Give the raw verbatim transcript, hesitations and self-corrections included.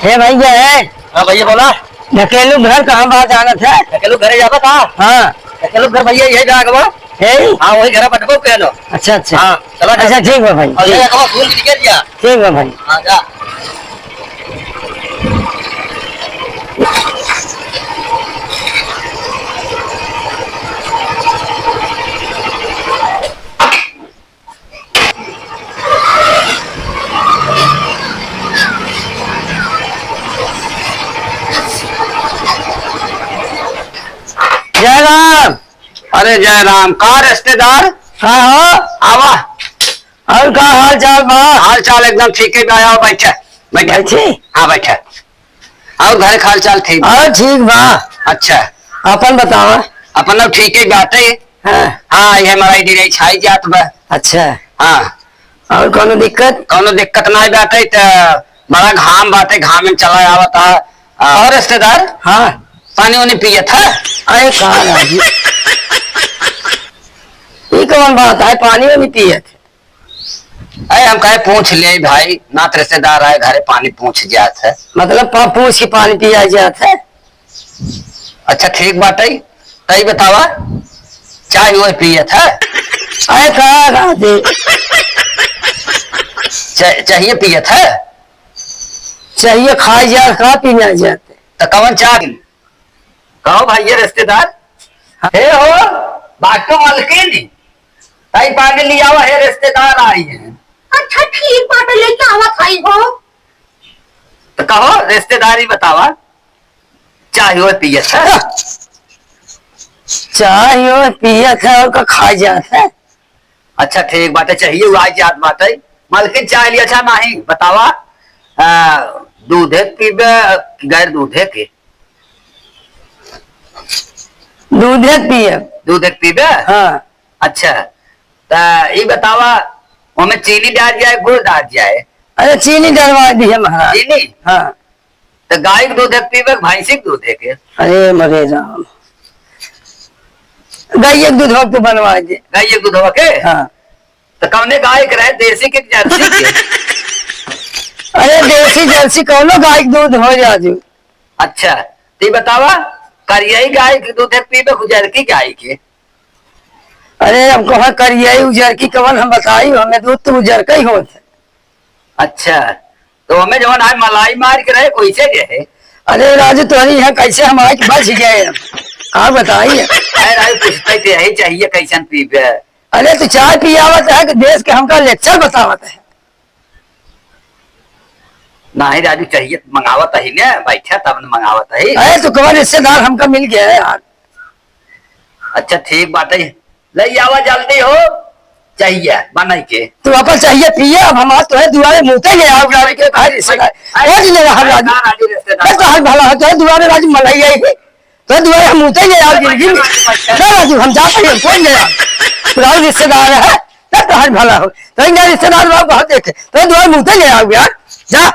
हे भइया, हे। हाँ भइया, बोला। ढकेलू घर कहाँ बा जानत है? ढकेलू घरे जाबा का? हाँ। ढकेलू घर भइया, यही जाग बा। हे? हाँ, वही घर बटबो के लो। अच्छा, अच्छा। हाँ, चला जा। अच्छा, ठीक बा भाई। और ये कहो, फूल भी निकल दिया। ठीक बा भाई। हाँ, जा। जय राम। अरे जय राम, का रिश्तेदार? हाँ हो। आवा। और का हाल चाल बा? हाल चाल एकदम ठीक है बा, आओ बैठे, बैठे। बैठी? हाँ बैठे। और घर के हाल चाल ठीक बा? हाँ ठीक बा। अच्छा। अपन बतावा। अपन लोग ठीक है बाटे। हाँ। हाँ, ये हमारा इधर ही छाई जात बा। अच्छा। हाँ। और कौनो दिक्कत? कौनो दिक्कत नाई बाटे, त बड़ा घाम बाटे, घाम में चला आवत है। आ, और रिश्तेदार? हाँ। पानी वानी पियत है? अरे कहाँ राजू? ये कौन बात है, पानी वानी पियत है? अरे हम कहे पूछ ले भाई, नात रिश्तेदार आए घरे पानी पूछ जात है। मतलब पा-, पूछ के पानी पिया जात है? अच्छा ठीक बाटे, तई बतावा, चाय ओए पियत है? अरे का राधे? चा-, चाहिए पियत है? चाहिए खाए जा, का पीना जाते? तो कवन चाय? कहो भाई ये रिश्तेदार? हाँ। हे हो, बाटो मलकिन, तई पानी लियावा, हे रिश्तेदार आई है। अच्छा ठीक बाटे, लेके आवत हई हो। तो कहो रिश्तेदारी बतावा, चाय ओए पियत है? चाय ओए पियत है और का खा जात है? अच्छा ठीक बाटे, चाहिए उ आ जात बाटे। मालकिन चाय लिया अच्छा नाही, बतावा, आ, दूधे के पीबे कि गैर दूधे के? दूधे के पिए। दूधे के पीबे? हाँ। अच्छा, त ई बतावा, ओमे चीनी डाल जाए, गुड़ डाल जाए? अरे चीनी डलवा दिए महाराज। चीनी? हाँ। त गाय के दूध है पीबे कि भैंसी के दूध है के? अरे मरे राम, गाय के दूध हो तो बनवा दे। गाय के दूध हो के? हाँ। त कौने गाय के रहे, देसी के कि जर्सी के? अरे देसी जर्सी कौनो गाय के दूध हो जा जो। अच्छा, त ई बतावा, करियई गाय के दूध है पीबे कि उजरकी गाय के? अरे अब कहाँ करियई उजरकी कवन हम बताई, हमें दूध तो उजरका ही होत है। अच्छा, तो हमें जवन आज मलाई मार के रहे, कैसे रहे? अरे राजू, तोहरी यहाँ कैसे हम आके बच गए हम? का बताई? अरे राजू, पूछते थे, यही चाहिए, कैसन पीबे? अरे, तू चाय पियावत है कि देश के हमका lecture बतावत है? नाही राजू, चाहिए तो मंगावत ही ने, बैठा तब न मंगावत ही। अरे, तो कौन रिश्तेदार हमका मिल गया है यार? अच्छा, ठीक बात है। ले आवा जल्दी हो, चाहिए बनाई के। तू अपन चाहिए पिए, अब हम आज तोहे दुआरे मुँहते ले आओ, गाड़ी के बाहर रिश्तेदार। अरे, खोज ले रहा अरे, राजू। ना राजू रिश्तेदार। बस तो हाल भला है, तोहे दुआरे राजू मलई आई है। तोहे दुआरे हम मुँहते ले आओ जिंदगी में। ना राजू, हम जाते हैं, खोज ले आओ। तू राजू रिश्तेदार है, ना तो हाल भला हो। तो इनका रिश्तेदार लोग बहुत देखे। तोहे दुआरे मुँहते ले आओ यार, जा।